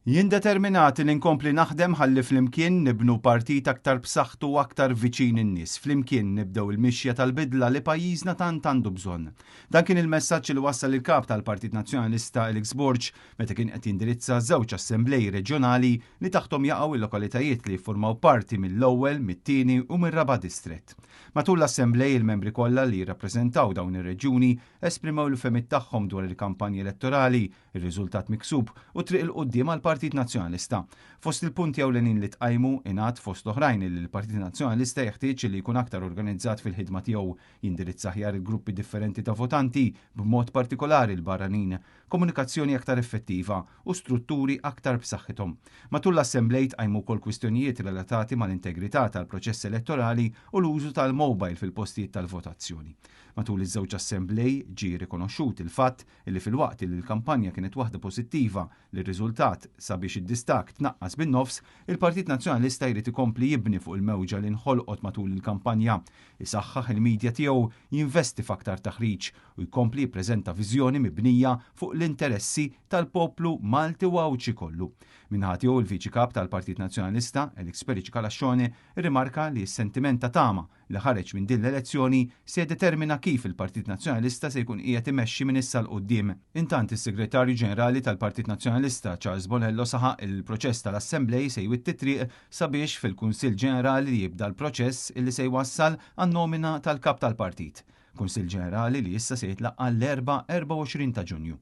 Jien determinat li nkompli naħdem ħalli flimkien nibnu partit aktar b'saħħtu u aktar viċin in-nies. Flimkien nibdew il-mixja tal-bidla li pajjiżna tant għandu bżonn. Dan kien il-messaġġ li wassal il-Kap tal-Partit Nazzjonalista Alex Borg meta kien qed jindirizza żewġ assemblej reġjonali li taħthom jaqgħu il-lokalitajiet li jiffurmaw parti mill-ewwel, mit-tieni u mir-raba' distrett. Matul l-assemblej il-membri kollha li jirrappreżentaw dawn ir-reġjuni esprimew l-fehmiet tagħhom dwar il-kampanja elettorali, ir-riżultat miksub u t-triq 'il quddiem għall-Partit Nazzjonalista. Fost il-punti ewlenin li tqajmu, ingħad fost l-oħrajn li l-Partit Nazzjonalista jeħtieġ li jkun aktar organizzat fil-ħidma tiegħu, jindirizza aħjar il-gruppi differenti ta' votanti, b'mod partikolari l-barranin, komunikazzjoni aktar effettiva u strutturi aktar b'saħħithom. Matul l-assemblej tqajmu wkoll kwistjonijiet relatati mal-integrità tal-proċess elettorali u l-użu tal-mobile fil-postijiet tal-votazzjoni. Matul iż-żewġ assemblej ġie rikonoxxut il-fatt illi filwaqt illi l-kampanja kienet waħda pożittiva li rriżultat sabiex id-distakk tnaqqas bin-nofs, il-Partit Nazzjonalista jrid ikompli jibni fuq il-mewġa li nħolqot matul il-kampanja, isaħħaħ il-media tiegħu, jinvesti f'aktar taħriġ u jkompli jippreżenta viżjoni mibnija fuq l-interessi tal-poplu Malti u Għawdxi kollu. Min-naħa tiegħu il-Viċi Kap tal-Partit Nazzjonalista, Alex Perici Calascione, irrimarka li s-sentiment ta' tama li ħareġ minn din l-elezzjoni se jiddetermina kif il-Partit Nazzjonalista se jkun qiegħed imexxi minn issa 'l quddiem. Intant is-Segretarju Ġenerali tal-Partit Nazzjonalista Charles Bonello saħaq li l-proċess tal-Assemblej se jwitti t-triq sabiex fil-Kunsill Ġenerali li jibda l-proċess illi se jwassal għan-nomina tal-Kap tal-Partit. Kunsill Ġenerali li issa se jitlaqqa' l-Erbgħa 24 ta' Ġunju.